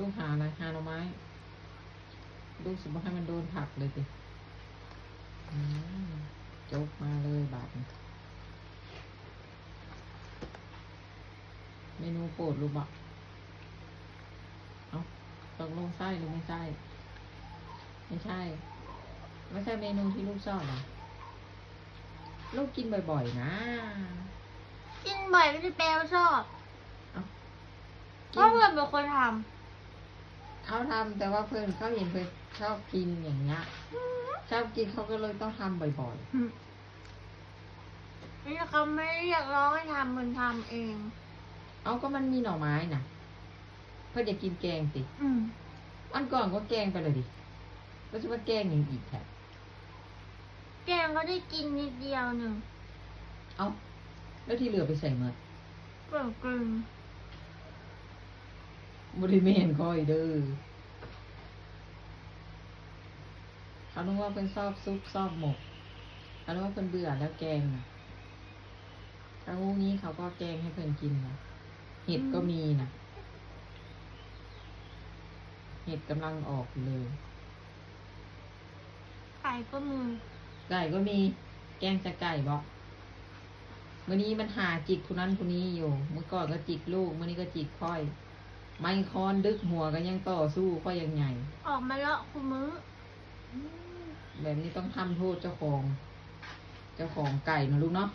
ລູກຫາອະໄລ? ຫາໜໍ່ໄມ້? ລູກຊິບໍ່ໃຫ້ມັນໂດນຜັກເລີຍຕິ? ອືມ ຈົບມາເລີຍບາດນີ້. ເມນູໂປດລູກບໍ? ເອົ້າ ຕົກລົງໃຊ້ຫຼືບໍ່ໃຊ້? ບໍ່ໃຊ້. ບໍ່ໃຊ້ເມນູທີ່ລູກຊອບຫວາ? ລູກກິນບ່ອຍໆນະ. ກິນບ່ອຍບໍ່ໄດ້ແປວ່າຊອບ. ເອົ້າ ເພາະເພິ່ນເປັນຄົນທຳ. ເຂົາທຳ ແຕ່ວ່າເພິ່ນ ເຂົາເຫັນເພິ່ນຊອບກິນຢ່າງເງຍ ອືມ ຊອບກິນ ເຂົາກໍເລີຍຕ້ອງທຳບ່ອຍໆ. ອືມ ນີ້ເຂົາໄມ່ໄດ້ຮຽກຮ້ອງໃຫ້ທຳ ເພິ່ນທຳເອງ. ເອົາ ກໍມັນມີໜໍ່ໄມ້ນະ ເພິ່ນຢາກກິນແກງຕິ? ອືມ ອັນກ່ອນກໍແກງໄປແລ້ວເດ ແລ້ວຊິມາແກງຫຍັງອີກແທ້? ແກງກໍໄດ້ກິນນິດດຽວໜຶ່ງ. ເອົ້າ ແລ້ວທີ່ເຫຼືອໄປໃສໝົດ? ເກືອກິນ. ບໍ່ໄດ້ແມ່ນຂ້ອຍເດີ. ເຂົານຶກວ່າເພິ່ນຊອບຊຸບຊອບໝົກ. ເຂົານຶກວ່າເພິ່ນເບື່ອແລ້ວແກງນະ. ຖ້າຮູ້ນີ້ເຂົາກໍແກງໃຫ້ເພິ່ນກິນນະ. ເຫັດກໍມີນະ. ອືມ ເຫັດກຳລັງອອກຢູ່ເລີຍ. ໄກ່ກໍມີ. ໄກ່ກໍມີ. ແກງໃສ່ໄກ່ບໍ? ມື້ນີ້ມັນຫາຈິກຜູ້ນັ້ນຜູ້ນີ້ຢູ່. ມື້ກ່ອນກໍຈິກລູກ ມື້ນີ້ກໍຈິກຂ້ອຍ. ໄມ້ຄ້ອນດຶກຫົວກໍຍັງຕໍ່ສູ້ ຂ້ອຍຍັງໃຫຍ່. ອອກມາເລາະຄູ່ມື້. ອືມ ແບບນີ້ຕ້ອງທຳໂທດເຈົ້າຂອງ ເຈົ້າຂອງໄກ່ເນາະລູກເນາະ.